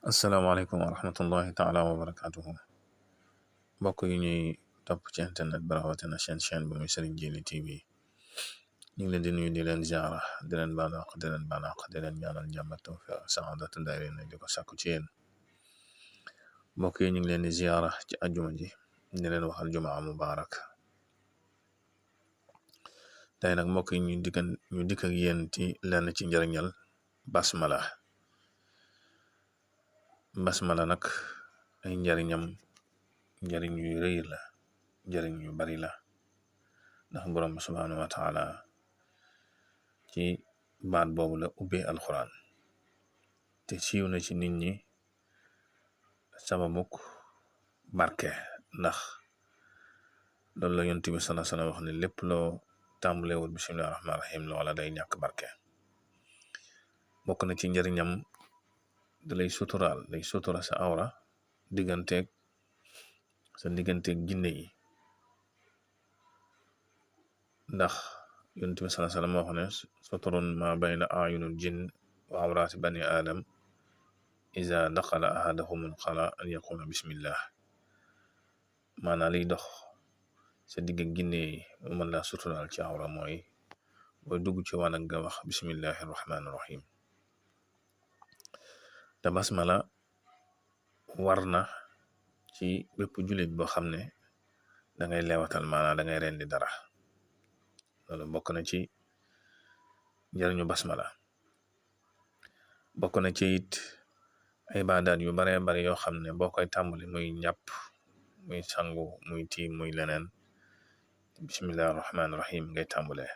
asalaamaaleykum wa rahmatullahi taala wa barakatuhu mbokk yi ñuy topp ci internet bi rawatina chaîne bu muy Serigne Djily TV ñu ngi leen di nuyu di leen ziara di leen baal àq di leen ñaanal jàmm ak tawfiq saadatu daarayni di ko sàkku ci yéen mbokk yi ñu ngi leen di ziara ci ajuma ji di leen waxal jumaa mubarak tey nag mbokk yi ñu dikk ak yéen ci lenn ci njëriñal basmala nag ay njariñ yu rëy la njariñ yu bari la ndax borom subhanahu wa taala ci baat boobu la ubbee alquran te siiw na ci nit ñi sababuk barke ndax loolu la yonent bi sallallahu alayhi wasallam wax ne lépp loo tàmbalewul bismillahir rahmanir rahim loola day ñàkk barke bokk na ci njariñam dalay suturaal day sutura sa awra digganteeg jinne yi ndax yonent bi sallallahu alayhi wasallam wax ne suturun ma bayna ayunul jinn wa awraati bani adam iza daxala ahadahumul xala an yaqula bismillah maanaam liy dox sa digg jinne yi mën laa suturaal ci awra mooy booy dugg ci wanag nga wax bismillahir rahmanir rahim te basmala war na ci bépp jullit boo xam ne dangay leewatal maanaam dangay rendi dara loolu bokk na ci njariñu basmala bokk na ci it ay baadaat yu baree bari yoo xam ne boo koy tàmbali muy njàpp muy sangu muy tiim muy leneen bismillahir rahmanir rahim ngay tàmbale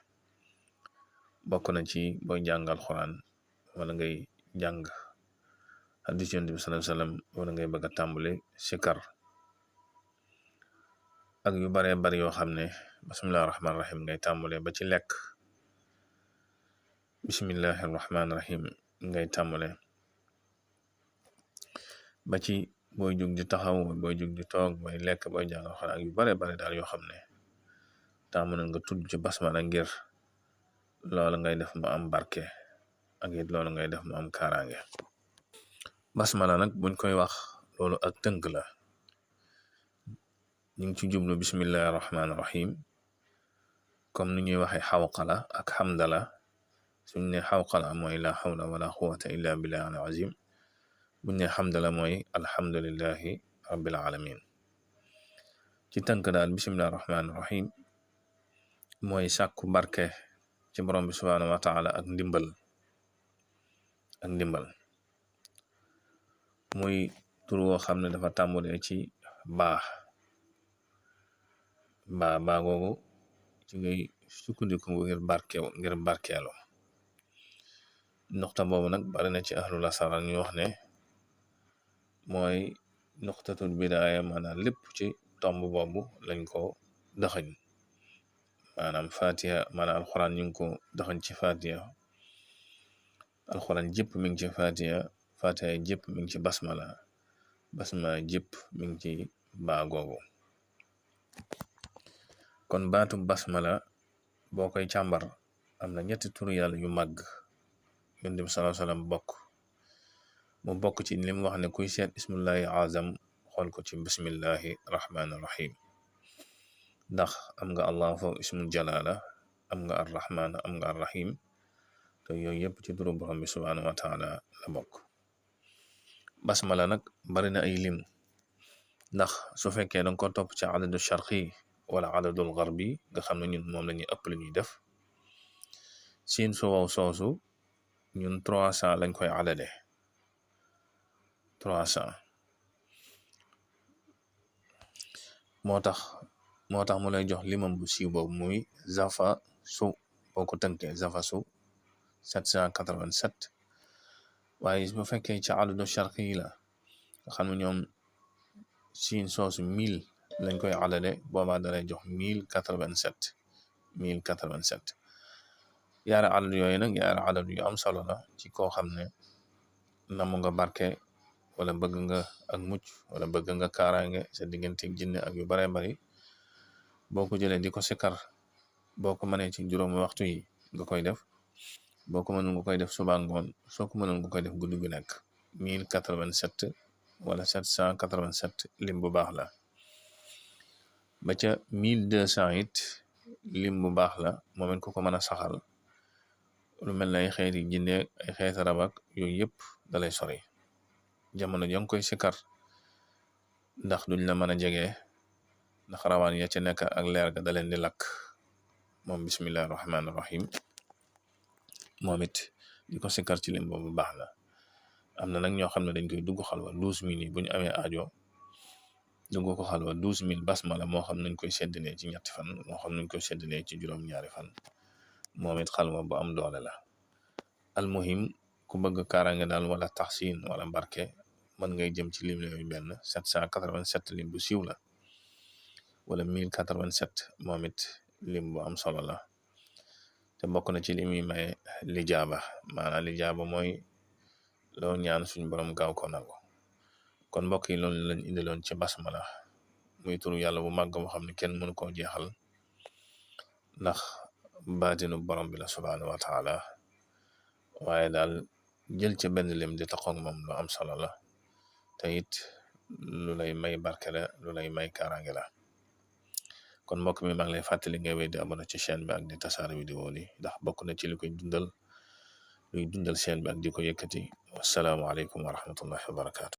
bokk na ci booy jàngal Alxuraan wala ngay jàng hadis Yonent bi sallallahu alayhi wasallam wala ngay bëgg a tàmbale sikar ak yu baree bari yoo xam ne bismillahir rahmanir rahim ngay tàmbale ba ci lekk bismillahir rahmanir rahim ngay tàmbale ba ci booy jug di taxaw booy jug di toog booy lekk booy jàng Alxuraan ak yu baree bari daal yoo xam ne taamu na nga tudd ci basmala ngir loolu ngay def mu am barke ak it loolu ngay def mu am kaaraange basmala nag buñ koy wax loolu ak tënk la ñu ngi ci jublu bismillahir rahmanir rahim comme ni ñuy waxe xawqala ak xamdala suñ ne xawqala mooy la hawla wala quwwata illa billahi al azim buñ ne xamdala mooy alhamdulillahi rabbil alamin ci tënk daal bismillahir rahmanir rahim mooy sàkku barke ci borom bi subhanahu wa taala ak ndimbal muy tur woo xam ne dafa tàmbulee ci baa googu ci ngay sukkandiku ngir barkeelu nuxta boobu nag bari na ci ahlul asrar ñu wax ne mooy nuxtatul bidaaya maanaam lépp ci tomb boobu lañ ko dëxëñ maanaam fatiha maanaam alxuraan ñu ngi ko dëxëñ ci fatiha alxuraan jëpp mi ngi ci fatiha jëpp mi ngi ci basmala jëpp mi ngi ci baa googu kon baatu basmala boo koy càmbar am na ñetti turu yàlla yu màgg Yonent bi sallallahu alayhi wasallam mu bokk ci li mu wax ne kuy seet ismullahi azam xool ko ci bismillahi rahmanir rahim ndax am nga allah foofu ismul jalala am nga arrahman am nga arrahim te yooyu yëpp ci turu borom bi subhanahu wa taala la bokk basmala nag bari na ay lim ndax su fekkee danga ko topp ci adadu sharqi wala adadul garbi nga xam ne ñun moom la ñuy ëpp lu ñuy def siin su wow soosu ñun 300 lañ koy adade 300 moo tax mu lay jox limam bu siiw boobu muy zafa su boo ko tënkee zafa su 787 waaye bu fekkee ci adadu sharqi yi la nga xam ne ñoom siin soosu 1000 lañ koy adade boobaa dalay jox 1087 yaara adad yooyu nag yaara adad yu am solo la ci koo xam ne namu nga barke wala bëgg nga ak mucc wala bëgg nga kaaraange sa diggante jinne ak yu bare bari boo ko jëlee di ko sikar boo ko mënee ci juróomi waxtu yi nga koy def boo ko mënul nga koy def suba ngoon soo ko mënul nga koy def guddi gu nekk 1087 wala 787 lim bu baax la. ba ca 1200 it lim bu baax la moom it ku ko mën a saxal lu mel ne ay xeeti jinne ay xeeti rabak yooyu yëpp dalay sori jamono jang koy sikar ndax duñ la mën a jege ndax rawaan ya ca nekk ak leer ga daleen di lakk moom bismillahi rahmaani rahim moom it di ko sikar ci lim boobu baax la. am na nag ñoo xam ne dañ koy dugg xalwa 12000 yi bu ñu amee aajo dugg ko xalwa 12000 basmala moo xam nañ koy seddalee ci ñetti fan moo xam nañ koy seddalee ci juróom-ñaari fan moom it xalwa bu am doole la. almuhim ku bëgg kaaraange daal wala taxsin wala barke mën ngay jëm ci lim yooyu benn 787 lim bu siiw la wala 1087 moom it lim bu am solo la te bokk na ci lim yi may lijaaba maanaam lijaaba mooy loo ñaan suñu borom gaaw ko nangu. kon mbokk yi loolu lañ indiloon ci basmala muy turu yàlla bu màgg moo xam ne kenn mënu koo jeexal ndax baatinu borom bi la subhaanahu wa taala waaye daal jël ca benn lim di taxoog moom lu am solo la te it lu lay may barke la lu lay may kaaraange la. kon mbokk mi maa ngi lay fàttali ngay wéy di abonné ci chaîne bi ak di tasaare vidéo yi ndax bokk na ci li koy dundal luy dundal chaîne bi ak di ko yëkkati. wassalaamu aleykum wa rahmatullahi wa barakaatu.